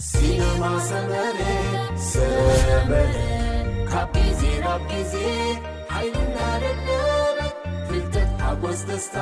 ሲነማ ሰመረ፣ ሰመረ፣ ካብ ግዜ ናብ ግዜ ሓይልና ደለበ፣ ፍልጠት፣ ሓጎስ፣ ደስታ፣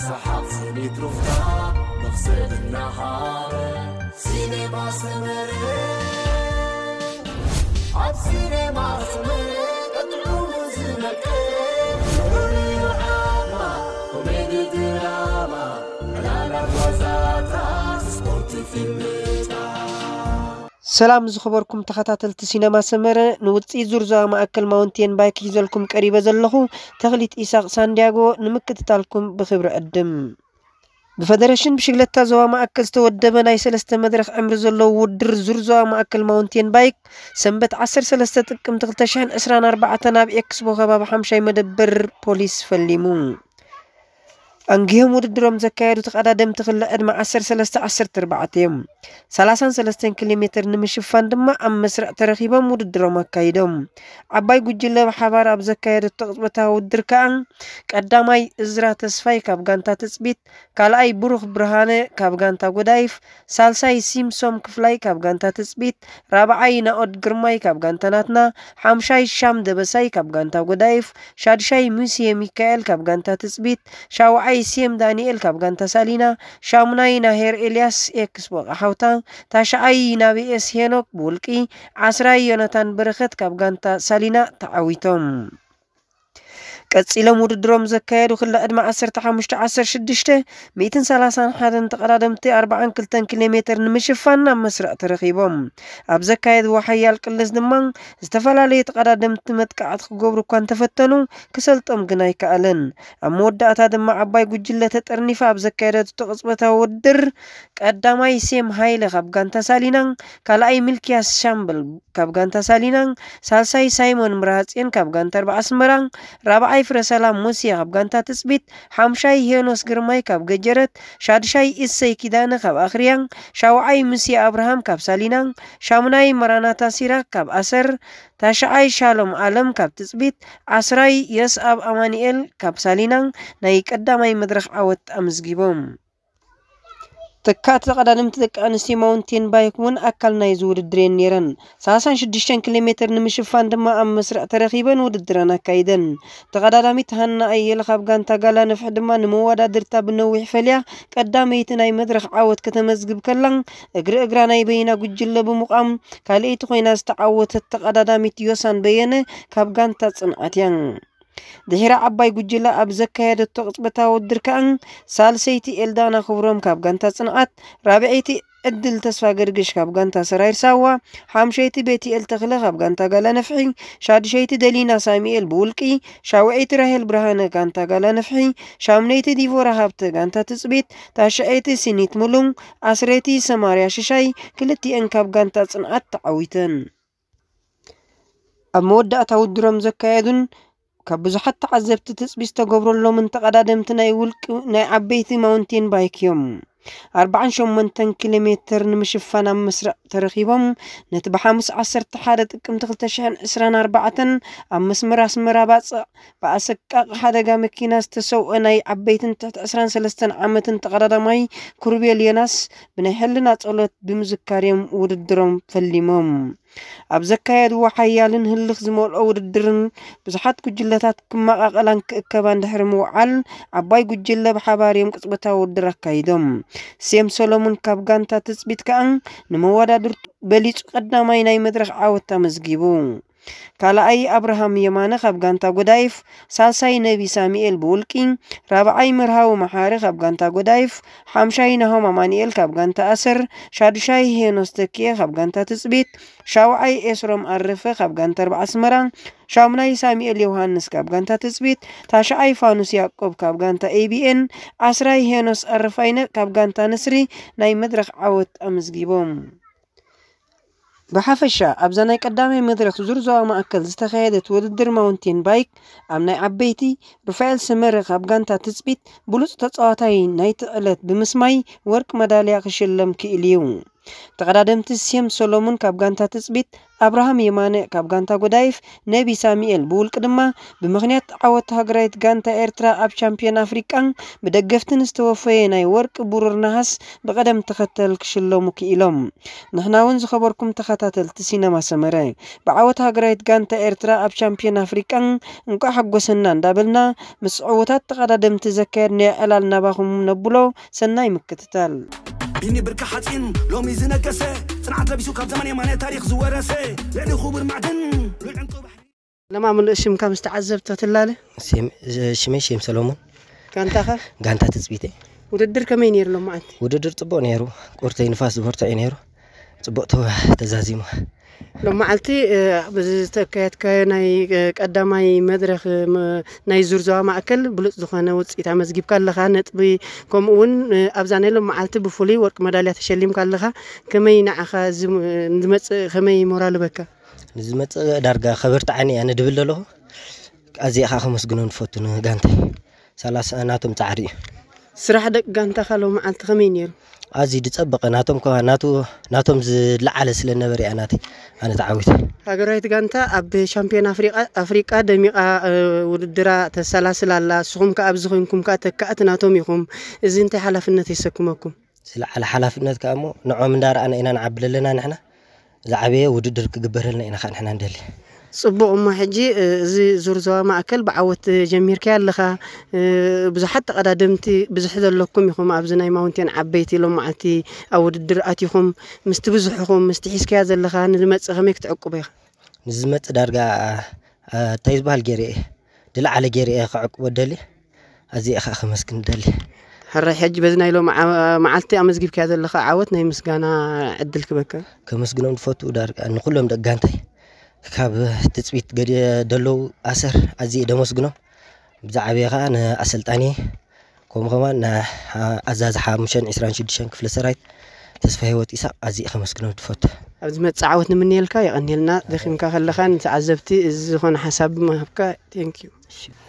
ሰሓቕ፣ ስኒት፣ ሩፍታ፣ መኽሰብ እናሃበ። ሲነማ ሰመረ፣ ኣብ ሲነማ ሰመረ፣ ቀጥዑ ዝመቀ፣ ንዑ ዓማ፣ ኮሜዲ፣ ድራማ፣ ዕላላት፣ ዋዛታት፣ ስፖርት፣ ፊልምታት። ሰላም ዝኸበርኩም ተኸታተልቲ ሲነማ ሰመረ፣ ንውጽኢት ዙር ዞባ ማእከል ማውንቴን ባይክ ሒዘልኩም ቀሪበ ዘለኹ ተኽሊት ኢሳቕ ሳንዲያጎ ንምክትታልኩም ብኽብሪ ዕድም። ብፈደረሽን ብሽግለታ ዞባ ማእከል ዝተወደበ ናይ ሰለስተ መድረኽ ዕምሪ ዘለዎ ውድድር ዙር ዞባ ማእከል ማውንቴን ባይክ ሰንበት ዓሰርተ ሰለስተ ጥቅምቲ ክልተ ሽሕን ዕስራን ኣርባዕተን ኣብ ኤክስፖ ከባቢ ሓምሻይ መደበር ፖሊስ ፈሊሙ። ኣንጊሆም ውድድሮም ዘካየዱ ተቐዳደምቲ ክለ ዕድመ ዓሰርተ ሰለስተ ዓሰርተ ኣርባዕተ እዮም። ሰላሳን ሰለስተን ኪሎ ሜትር ንምሽፋን ድማ ኣብ መስርዕ ተረኺቦም ውድድሮም ኣካይዶም። ዓባይ ጉጅለ ብሓባር ኣብ ዘካየደቶ ቅጽበታዊ ውድድር ከኣ ቀዳማይ እዝራ ተስፋይ ካብ ጋንታ ትጽቢት፣ ካልኣይ ብሩኽ ብርሃነ ካብ ጋንታ ጎዳይፍ፣ ሳልሳይ ሲምሶም ክፍላይ ካብ ጋንታ ትጽቢት፣ ራብዓይ ናኦድ ግርማይ ካብ ጋንታ ናትና፣ ሓምሻይ ሻም ደበሳይ ካብ ጋንታ ጎዳይፍ፣ ሻድሻይ ሙሴ ሚካኤል ካብ ጋንታ ትጽቢት፣ ሻውዓይ ሴም ዳንኤል ካብ ጋንታ ሳሊና፣ ሻሙናይ ናሄር ኤልያስ ኤክስፖ ቃሓውታ፣ ታሽዓይ ናብኤስ ሄኖክ ብውልቂ፣ ዓስራይ ዮናታን በረኸት ካብ ጋንታ ሳሊና ተዓዊቶም። ቀጺሎም ውድድሮም ዘካየዱ ክለ ዕድመ ዓሰርተ ሓሙሽተ ዓሰርተ ሽዱሽተ ሚእትን ሰላሳን ሓደን ተቐዳደምቲ ኣርባዓን ክልተን ኪሎ ሜትር ንምሽፋን ናብ መስርዕ ተረኺቦም። ኣብ ዘካየድዎ ሓያል ቅልስ ድማ ዝተፈላለዩ ተቐዳደምቲ መጥቃዕቲ ክገብሩ እኳ እንተፈተኑ፣ ክሰልጦም ግን ኣይከኣለን። ኣብ መወዳእታ ድማ ዓባይ ጉጅለ ተጠርኒፋ ኣብ ዘካየደቶ ቅጽበታዊ ውድድር ቀዳማይ ሴም ሃይለ ካብ ጋንታ ሳሊናን ካልኣይ ሚልክያስ ሻምበል ካብ ጋንታ ሳሊናን ሳልሳይ ሳይሞን ምራሃጽዮን ካብ ጋንታ ኣርባ ኣስመራን ራብዓይ ፍረሰላም ሙስየ ካብ ጋንታ ትጽቢት ሓምሻይ ሄኖስ ግርማይ ካብ ገጀረት ሻድሻይ እሰይ ኪዳነ ካብ ኣኽርያን ሻውዓይ ሙስየ ኣብርሃም ካብ ሳሊናን ሻሙናይ መራናታ ሲራክ ካብ ኣሰር ታሽዓይ ሻሎም ኣለም ካብ ትጽቢት ዓስራይ የስኣብ ኣማኑኤል ካብ ሳሊናን ናይ ቀዳማይ መድረኽ ዓወት ኣመዝጊቦም። ተካእቲ ተቐዳደምቲ ደቂ ኣንስትዮ ማውንቴን ባይክ እውን ኣካል ናይዚ ውድድር እየን ነይረን። ሰላሳን ሽዱሽተን ኪሎ ሜትር ንምሽፋን ድማ ኣብ መስርዕ ተረኺበን ውድድረን ኣካይደን። ተቐዳዳሚት ሃና ኣየለ ካብ ጋንታ ጋላ ነፍሒ ድማ ንመወዳድርታ ብነዊሕ ፈልያ ቀዳመይቲ ናይ መድረኽ ዓወት ከተመዝግብ ከላ፣ እግሪ እግራ ናይ በይና ጉጅለ ብምቋም ካልኣይቲ ኮይና ዝተዓወተት ተቐዳዳሚት ዮሳን በየነ ካብ ጋንታ ጽንዓት እያ። ድሒራ ዓባይ ጉጅለ ኣብ ዘካየደቶ ቅጽበታዊ ውድድር ከኣ ሳልሰይቲ ኤልዳና ክብሮም ካብ ጋንታ ጽንዓት፣ ራብዐይቲ ዕድል ተስፋ ገርግሽ ካብ ጋንታ ሰራይር ሳዋ፣ ሓምሸይቲ ቤትኤል ተኽለ ካብ ጋንታ ጋላ ነፍሒ፣ ሻድሸይቲ ደሊና ሳሙኤል ብውልቂ፣ ሻውዐይቲ ራሄል ብርሃነ ጋንታ ጋላ ነፍሒ፣ ሻምነይቲ ዲቮራ ሃብተ ጋንታ ትጽቢት፣ ታሽዐይቲ ሲኒት ሙሉም፣ ዓስረይቲ ሰማርያ ሽሻይ፣ ክልቲኤን ካብ ጋንታ ጽንዓት ተዓዊተን። ኣብ መወዳእታ ውድድሮም ዘካየዱን ካብ ብዙሓት ተዓዘብቲ ትጽቢት ዝተገብረሎምን ተቐዳደምቲ ናይ ውልቂ ናይ ዓበይቲ ማውንቴን ባይክ እዮም። ኣርባዓን ሸሞንተን ኪሎ ሜትር ንምሽፋን ኣብ መስርዕ ተረኺቦም፣ ነቲ ብሓሙስ ዓሰርተ ሓደ ጥቅምቲ ክልተ ሽሕን ዕስራን ኣርባዕተን ኣብ መስመር ኣስመራ ባጽዕ ብኣሰቃቂ ሓደጋ መኪና ዝተሰውአ ናይ ዓበይትን ትሕቲ ዕስራን ሰለስተን ዓመትን ተቐዳዳማይ ኩሩቤል ዮናስ ብናይ ሕልና ጸሎት ብምዝካር እዮም ውድድሮም ፈሊሞም። ኣብ ዘካየድዎ ሓያልን ህልኽ ዝመልኦ ውድድርን ብዙሓት ጉጅለታት ክመቓቐላን ክእከባን ድሕሪ ምውዓል፣ ዓባይ ጉጅለ ብሓባር እዮም ቅጽበታዊ ውድድር ኣካይዶም። ሴም ሰሎሞን ካብ ጋንታ ትጽቢት ከኣ ንመወዳድርቱ በሊጹ ቀዳማይ ናይ መድረኽ ዓወት ኣመዝጊቡ። ካልኣይ ኣብርሃም የማነ ካብ ጋንታ ጎዳይፍ፣ ሳልሳይ ነቢ ሳሙኤል ብውልቂ፣ ራብዓይ መርሃዊ መሓሪ ካብ ጋንታ ጎዳይፍ፣ ሓምሻይ ናሆም ኣማኑኤል ካብ ጋንታ ኣሰር፣ ሻዱሻይ ሄኖስ ተኪኤ ካብ ጋንታ ትጽቢት፣ ሻውዓይ ኤስሮም ኣረፈ ካብ ጋንታ ኣርባ ኣስመራ፣ ሻሙናይ ሳሙኤል ዮሃንስ ካብ ጋንታ ትጽቢት፣ ታሽዓይ ፋኑስ ያዕቆብ ካብ ጋንታ ኤ ቢ ኤን፣ ዓስራይ ሄኖስ ኣረፋይነ ካብ ጋንታ ንስሪ ናይ መድረኽ ዓወት ኣመዝጊቦም። ብሓፈሻ ኣብዛ ናይ ቀዳማይ መድረኽ ዙር ዞባ ማእከል ዝተኻየደት ውድድር ማውንቴን ባይክ ኣብ ናይ ዓበይቲ ሩፋኤል ሰመረ ካብ ጋንታ ትጽቢት ብሉጽ ተጻዋታይ ናይቲ ዕለት ብምስማይ ወርቂ መዳልያ ክሽለም ክኢሉ እዩ። ተቐዳደምቲ ሴም ሰሎሙን ካብ ጋንታ ትጽቢት፣ ኣብርሃም የማነ ካብ ጋንታ ጎዳይፍ፣ ነቢ ሳሙኤል ብውልቂ ድማ ብምኽንያት ዓወት ሃገራዊት ጋንታ ኤርትራ ኣብ ቻምፒዮን ኣፍሪቃን ብደገፍትን ዝተወፈየ ናይ ወርቂ፣ ብሩር፣ ነሃስ ብቐደም ተኸተል ክሽለሙ ክኢሎም። ንሕና እውን ዝኸበርኩም ተኸታተልቲ ሲነማ ሰመረ፣ ብዓወት ሃገራዊት ጋንታ ኤርትራ ኣብ ቻምፒዮን ኣፍሪቃን እንቋዕ ሓጎሰና እንዳበልና፣ ምስ ዕዉታት ተቐዳደምቲ ዘካየድናዮ ዕላል ናባኹም ነብሎ። ሰናይ ምክትታል። ቢኒ ብርኪ ሓፂን ሎሚ ዝነገሰ፣ ፅንዓት ለቢሱ ካብ ዘመን የማነ ታሪክ ዝወረሰ፣ ልዕሊ ክቡር ማዕድን ሉል ዕንቁ ባሕሪ። ለማ ምሉእ ሽምካ ምስ ተዓዘብቲ ክትላለ? ሽመይ ሽም ሰሎሞን። ጋንታኻ? ጋንታ ትጽቢተይ። ውድድር ከመይ ነይሩ ሎማዓንቲ? ውድድር ጽቡቕ ነይሩ። ቁርተይ ንፋስ ዝበርትዖ እዩ ነይሩ። ጽቡቕ ተወ-፣ ተዛዚሙ። ሎማዓልቲ፣ እ፣ በዚ ዝተካየድካዮ ናይ፣ እ፣ ቀዳማይ መድረኽ፣ እ፣ መ-፣ ናይ ዙር ዞባ ማእከል ብሉጽ ዝኾነ ውጽኢት ኣመዝጊብካ ኣለኻ። ነጥቢ ከምኡ እውን፣ እ፣ ኣብዛ ናይ ሎማዓልቲ ብፍሉይ ወርቂ መዳልያ ተሸሊምካ ኣለኻ። ከመይ ንዓኻ እዚ፣ እ፣ ንዝመጽእ ከመይ ሞራል በካ? ንዝመጽእ ዳርጋ ከበርትዓኒ እያ ንድብል ዘለኹ። ኣዚኣ ከኣ ከመስግኖም ዝፈቱ ንጋንተይ። ሰላሳ ናቶም ጻዕሪ እዩ። ስራሕ ደቂ ጋንታኻ ሎማዓልቲ ከመይ ነይሩ? ኣዝዩ ዝጸበቐ ናቶም ከ-፣ ናቱ-፣ ናቶም ዝለዓለ ስለ ነበረ እያ ናተይ ኣነ ተዓዊተ። ሃገራዊት ጋንታ ኣብ ሻምፒዮን ኣፍሪቃ፣ ኣፍሪቃ ደሚቓ፣ እ፣ ውድድራ ተሰላስል ኣላ። ንስኹም ከኣ ኣብዚ ኮይንኩም ከኣ ተካእቲ ናቶም ኢኹም። እዚ እንታይ ሓላፍነት የሰክመኩም? ዝለዓለ ሓላፍነት ከኣ እሞ ንዖም እንዳረኣና ኢና ንዓቢ ዘለና ንሕና። ዝዓበየ ውድድር ክግበረልና ኢና ከኣ ንሕና ንደሊ። ጽቡቕ፣ እሞ ሕጂ፣ እ፣ እዚ ዙር ዞባ ማእከል ብዓወት ጀሚርካዮ ኣለኻ። እ፣ ብዙሓት ተቐዳደምቲ ብዝሒ ዘለኩም ኢኹም ኣብዚ ናይ ማውንቴን ዓበይቲ ሎም መዓልቲ ኣብ ውድድር ኣቲኹም። ምስቲ ብዝሕኹም፣ ምስቲ ሒዝካዮ ዘለኻ ንዝመጽእ ከመይ ክትዕቅቦ ኢኻ? ንዝመጽእ ዳርጋ፣ እ፣ እንታይ ዝበሃል ገይረ እየ፣ ዝለዓለ ገይረ እየ ክዕቅቦ ደሊ። ኣዚየ ከኣ ከመስግን ደሊ። ሕራይ፣ ሕጂ በዚ ናይ ሎም ዓ-፣ መዓልቲ ኣመዝጊብካዮ ዘለኻ ዓወት ናይ ምስጋና ዕድል ክበካ። ከመስግኖም ዝፈቱ ዳርጋ ንኹሎም ደቂ ጋንታይ፣ ካብ ትጽቢት ገዲ ደለዉ ኣሰር ኣዝየ ደመስግኖም። ብዝዓበየ ከኣ ንኣሰልጣኒ፣ ከምኡ ከማን ንኣዛዚ ሓሙሽተን ዕስራን ሽዱሽተን ክፍለ ሰራዊት ተስፋ ህይወት ኢሳቕ ኣዝየ ከመስግኖም ትፈቱ። ኣብ ዝመጽእ ዓወት ንምንየልካ፣ የቐንየልና። ደኺምካ ከለኻ ንተዓዘብቲ እዚ ዝኾነ ሓሳብ ምሃብካ፣ ቴንክ ዩ።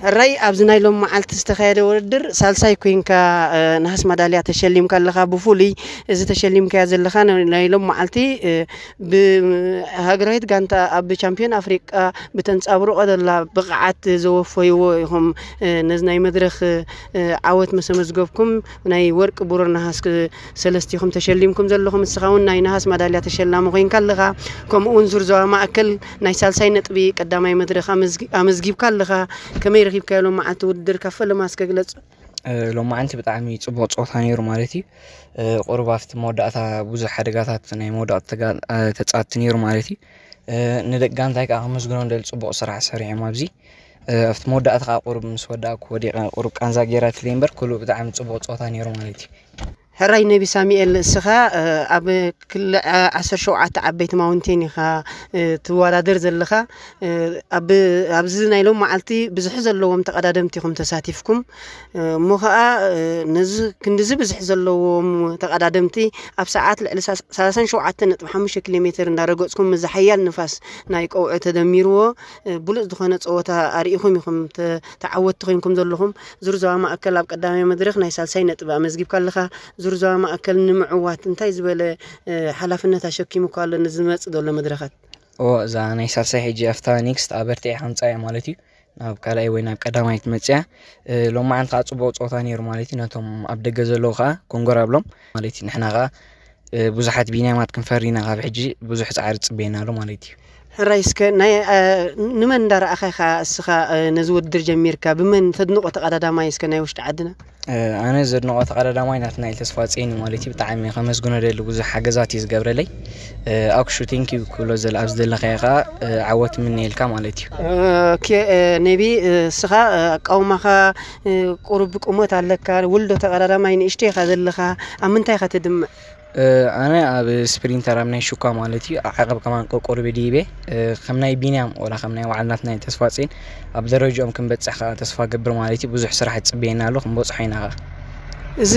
ሕራይ፣ ኣብዚ ናይ ሎም መዓልቲ ዝተኻየደ ውድድር ሳልሳይ ኮይንካ፣ እ፣ ነሃስ ማዳልያ ተሸሊምካ ኣለኻ። ብፍሉይ እዚ ተሸሊምካዮ ዘለኻ ን-፣ ናይ ሎም መዓልቲ፣ እ፣ ብሃገራዊት ጋንታ ኣብ ቻምፒዮን ኣፍሪቃ ብተንጻብርቆ ዘላ ብቕዓት ዘወፈይዎ ኢኹም፣ እ፣ ነዚ ናይ መድረኽ፣ እ፣ ዓወት ምስ ኣመዝገብኩም ናይ ወርቂ፣ ብሩር፣ ነሃስ ክ-፣ ሰለስቲኹም ተሸሊምኩም ዘለኹም። ንስኻ እውን ናይ ነሃስ ማዳልያ ተሸላሚ ኮይንካ ኣለኻ። ከምኡ እውን ዙር ዞባ ማእከል ናይ ሳልሳይ ነጥቢ ቀዳማይ መድረኽ ኣመዝጊ-፣ ኣመዝጊብካ ኣለኻ። ከመይ ረኺብካዮ ሎም መዓልቲ ውድድር? ካብ ፈለማ እስከ ግለጽ። እ፣ ሎማዓንቲ ብጣዕሚ ጽቡቕ ጸወታ ነይሩ ማለት እዩ። እ፣ ቁሩብ ኣብቲ መወዳእታ ብዙሕ ሓደጋታት ናይ መወዳእታ ተጋ-፣ እ፣ ተጻወትቲ ነይሩ ማለት እዩ። እ፣ ንደቂ ጋንታይ ከኣ ከመስግኖም ደሊ ጽቡቕ ስራሕ ሰሪሖም ኣብዚ። እ፣ ኣብቲ መወዳእታ ከኣ ቁሩብ ምስ ወዳእኩ ወዲቐ ቁሩብ ቃንዛ ገይራትለይ እምበር ኩሉ ብጣዕሚ ጽቡቕ ጸወታ ነይሩ ማለት እዩ። ሕራይ ነቢ ሳሙኤል፣ እስኻ፣ እ፣ ኣብ ክሊ ዓ-፣ ዓሰርተ ሸውዓተ ዓበይቲ ማውንቴን ኢኻ፣ እ፣ ትወዳደር ዘለኻ። እ፣ ኣብ፣ ኣብዚ ናይ ሎም መዓልቲ ብዝሒ ዘለዎም ተቐዳደምቲ ኢኹም ተሳቲፍኩም። እ፣ እሞ ኸኣ፣ እ፣ ነዚ ክንድዚ ብዝሒ ዘለዎም ተቐዳደምቲ ኣብ ሰዓት ልዕሊ ሰላሳን ሸውዓተን ነጥቢ ሓሙሽተ ኪሎ ሜትር እንዳረገጽኩም፣ ምስዚ ሓያል ንፋስ ናይ ቀውዒ ተደሚርዎ፣ እ፣ ብሉጽ ዝኾነ ጸወታ ኣርኢኹም ኢኹም ተ-፣ ተዓወትቲ ኮይንኩም ዘለኹም። ዙር ዞባ ማእከል ኣብ ቀዳማይ መድረኽ ናይ ሳልሳይ ነጥቢ ኣመዝጊብካ ኣለኻ። ዙር ዞባ ማእከል ንምዕዋት እንታይ ዝበለ፣ እ፣ ሓላፍነት ኣሸኪሙካ ኣሎ ንዝመጽእ ዘሎ መድረኻት? እዎ፣ እዛ ናይ ሳልሳይ ሕጂ ኣብታ ኔክስት ኣበርቲዐ ከምጽኣ እየ ማለት እዩ። ናብ ካልኣይ ወይ ናብ ቀዳማይ ትመጽእ እያ። እ፣ ሎማዓንቲ ከኣ ጽቡቕ ጸወታ ነይሩ ማለት እዩ። ነቶም ኣብ ደገ ዘለዉ ከኣ ኮንጎር ኣብሎም ማለት እዩ። ንሕና ከኣ፣ እ፣ ብዙሓት ቢንያማት ክንፈሪ ኢና። ካብ ሕጂ ብዙሕ ጻዕሪ ጽበየና ኣሎ ማለት እዩ። ሕራይ፣ እስከ ናይ፣ እ፣ ንመን እንዳረኣኻ ኢኻ እስኻ፣ እ፣ ነዚ ውድድር ጀሚርካ? ብመን ተድንቖ ተቐዳዳማይ እስከ ናይ ውሽጢ ዓድና? እ፣ ኣነ ዘድንቖ ተቐዳዳማይ ናትናኤል ተስፋጽዮን እዩ ማለት እዩ። ብጣዕሚ ከመስግኖ ደሊ፣ ብዙሕ ሓገዛት እዩ ዝገብረለይ። እ፣ ኣክሹ፣ ቴንክ ዩ ክብሎ ዘል-፣ ኣብ ዝደለኻዮ ከኣ፣ እ፣ ዓወት ምነየልካ ማለት እዩ። ኦኬ፣ እ፣ ኔቢ፣ እ፣ እስኻ፣ እ፣ ኣቃውማኻ፣ እ፣ ቁሩብ ቁመት ኣለካ፣ ውልዶ ተቐዳዳማይ ንእሽቶ ኢኻ ዘለኻ፣ ኣብ ምንታይ ኢኻ ተድምዕ? እ፣ ኣነ ኣብ ስፕሪንተር ኣብ ናይ ሹካ ማለት እዩ፣ ዓቐብ ከማን ቁርቁር ብድይቤ፣ እ፣ ከም ናይ ቢንያም ወላ ከም ናይ ባዕልናት ናይ ተስፋጽዮን ኣብ ደረጃኦም ክንበጽሕ ከኣ ተስፋ ገብር ማለት እዩ። ብዙሕ ስራሕ ይጽበየና ኣሎ፣ ክንበጽሖ ኢና ከኣ። እዚ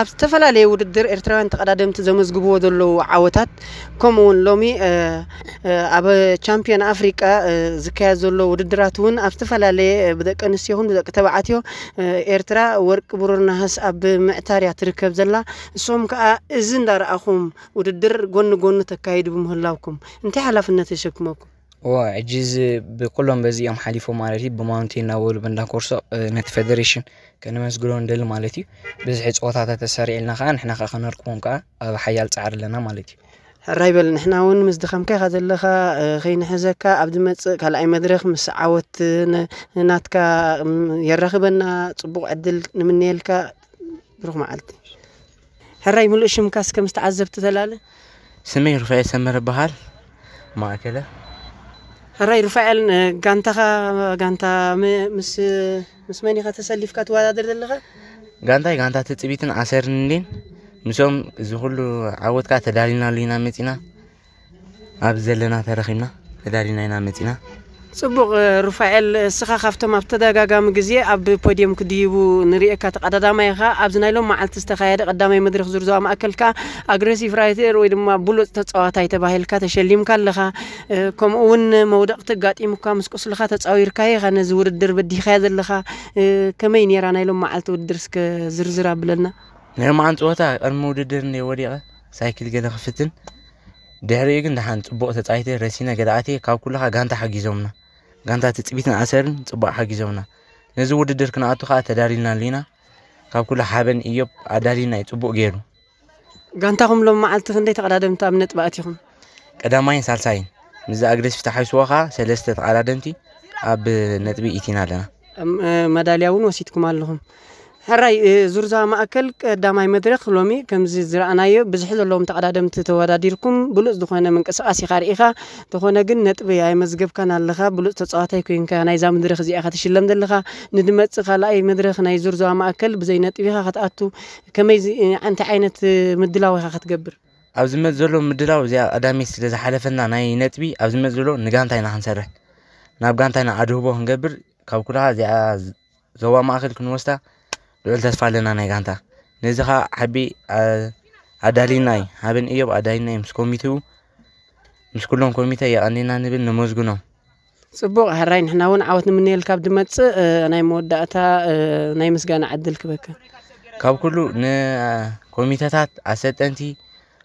ኣብ ዝተፈላለየ ውድድር ኤርትራውያን ተቐዳደምቲ ዘመዝግብዎ ዘለዉ ዓወታት፣ ከምኡውን ሎሚ ኣብ ቻምፒዮን ኣፍሪቃ ዝካየድ ዘሎ ውድድራት እውን፣ ኣብ ዝተፈላለየ፣ ብደቂ ኣንስትዮ ይኹን ብደቂ ተባዕትዮ፣ ኤርትራ ወርቂ፣ ብሩር፣ ነሃስ ኣብ ምዕታር እያ ትርከብ ዘላ። ንስኹም ከኣ እዚ እንዳረኣኹም፣ ውድድር ጎኒ ጎኒ ተካይዱ ብምህላውኩም፣ እንታይ ሓላፍነት የሸክመኩም? እዋ፣ ሕጂ እዚ ብኩሎም በዚ እዮም ሓሊፎም ማለት እዩ። ብማውንቴን እናበሉ ብእንዳ ኮርሶ፣ እ፣ ነቲ ፌደሬሽን ከነመስግኖ ንደሊ ማለት እዩ። ብዝሒ ፀወታታት ተሰሪዕልና ከዓ ንሕና ከዓ ከነርክቦም ከዓ ኣብ ሓያል ፃዕሪ ኣለና ማለት እዩ። ሕራይ በል፣ ንሕና እውን ምስ ድኸምካ ኢኻ ዘለኻ፣ እ፣ ከይንሕዘካ፣ ኣብ ዝመጽእ ካልኣይ መድረኽ ምስ ዓወት ን-፣ ናትካ፣ ም፣ የራኽበና። ጽቡቕ ዕድል ንምነየልካ። ብሩኽ መዓልቲ። ሕራይ፣ ምሉእ ሽምካ እስከ ምስ ተዓዘብቲ ተላለ። ስመይ ሩፋኤል ሰመረ በሃል። ማእከለ። ሕራይ ሩፋኤል፣ እ፣ ጋንታኻ፣ ጋንታ ም-፣ ምስ፣ ምስ መን ኢኻ ተሰሊፍካ ትወዳደር ዘለኻ? ጋንታይ ጋንታ ትጽቢትን ኣሰርን እንዴን። ምስኦም እዚ ኩሉ ዓወትካ ተዳሊናሉ ኢና መጺና። ኣብ ዘለና ተረኺብና ተዳሊና ኢና መጺና። ጽቡቕ፣ እ፣ ሩፋኤል፣ እስኻ ካብቶም ኣብ ተደጋጋሚ ግዜ ኣብ ፖድየም ክድይቡ ንርእየካ ተቐዳዳማይ ኢኻ። ኣብዚ ናይ ሎም መዓልቲ ዝተኻየደ ቀዳማይ መድረኽ ዙር ዞባ ማእከል ከኣ ኣግሬሲቭ ራይደር ወይ ድማ ብሉጽ ተጻዋታይ ተባሂልካ ተሸሊምካ ኣለኻ። እ፣ ከምኡ እውን መውደቕቲ ኣጋጢሙካ ምስ ቁስልኻ ተጻዊርካ ኢኻ ነዚ ውድድር በዲህካዮ ዘለኻ። እ፣ ከመይ ነይራ ናይ ሎም መዓልቲ ውድድር እስከ ዝርዝር ኣብለና። ናይ ሎማዓንቲ ጸወታ ቅድሚ ውድድር እንደ ወዲቐ ሳይክል ገለ ክፍትን፣ ድሕሪኡ ግን ደሓን ጽቡቕ ተጻዊተ፣ ረሲነ ገለ ኣትየ። ካብ ኩልኻ ጋንታ ሓጊዞምና። ጋንታ ትጽቢትን ኣሰርን ጽቡቕ ሓጊዞምና። ነዚ ውድድር ክንኣቱ ከኣ ተዳሊልና ኣሊና። ካብ ኩሉ ሓበን ኢዮብ ኣዳሊና እዩ ጽቡቕ ገይሩ። ጋንታኹም ሎም መዓልቲ ክንደይ ተቐዳደምቲ ኣብ ነጥቢ ኣቲኹም? ቀዳማይን ሳልሳይን። ምስዚ ኣግሬሲቭ ተሓይስዎ ከኣ ሰለስተ ተቐዳደምቲ ኣብ ነጥቢ ኢቲና ኣለና። እም፣ እ፣ መዳልያ እውን ወሲድኩም ኣለኹም። ሕራይ፣ እ፣ ዙር ዞባ ማእከል ቀዳማይ መድረኽ ሎሚ ከምዚ ዝረኣናዮ ብዝሒ ዘለዎም ተቐዳደምቲ ተወዳዲርኩም ብሉጽ ዝኾነ ምንቅስቓስ ኢኻ ርኢኻ። እንተኾነ ግን ነጥቢ ኣየመዝገብካን ኣለኻ። ብሉጽ ተጻዋታይ ኮይንካ ናይዛ መድረኽ እዚኣ ኢኻ ትሽለም ዘለኻ። ንድመጽእ ካልኣይ መድረኽ ናይ ዙር ዞባ ማእከል ብዘይ ነጥቢ ኢኻ ክትኣቱ። ከመይ ዚ-፣ እንታይ ዓይነት ምድላው ኢኻ ክትገብር? ኣብ ዝመጽእ ዘሎ ምድላው እዚኣ ቀዳመይቲ ስለ ዝሓለፈና ናይ ነጥቢ፣ ኣብ ዝመጽእ ዘሎ ንጋንታ ኢና ክንሰርሕ። ናብ ጋንታ ኢና ኣድህቦ ክንገብር፣ ካብ ኩልኻ እዚኣ ዞባ ማእከል ክንወስዳ ልዑል ተስፋ ኣለና ናይ ጋንታ። ነዚ ኸኣ ዓቢ፣ ኣ-፣ ኣዳሊና እዩ። ሃበን እዮብ ኣዳሊና እዩ ምስ ኮሚቴኡ፣ ምስ ኩሎም ኮሚተ የቐንየልና ንብል ነመስግኖም። ጽቡቕ፣ ሕራይ፣ ንሕና እውን ዓወት ንምነየልካ ኣብ ዝመጽእ፣ እ፣ ናይ መወዳእታ፣ እ፣ ናይ ምስጋና ዕድል ክበካ። ካብ ኩሉ ንኮሚተታት፣ ኣሰልጠንቲ፣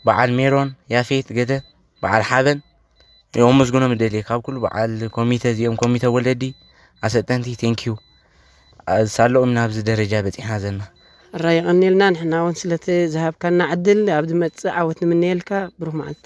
በዓል ሜሮን፣ ያፌት፣ ገደ፣ በዓል ሓበን፣ የመስግኖም እደሊ። ካብ ኩሉ በዓል ኮሚተ እዚኦም፣ ኮሚተ ወለዲ፣ ኣሰልጠንቲ፣ ቴንኪዩ። ሳለኦም ናብዚ ደረጃ በጺሕና ዘለና። ሕራይ፣ የቐንየልና፣ ንሕና እውን ስለቲ ዝሃብካና ዕድል። ኣብ ዝመጽእ ዓወት ንምነየልካ። ብሩኽ መዓልቲ።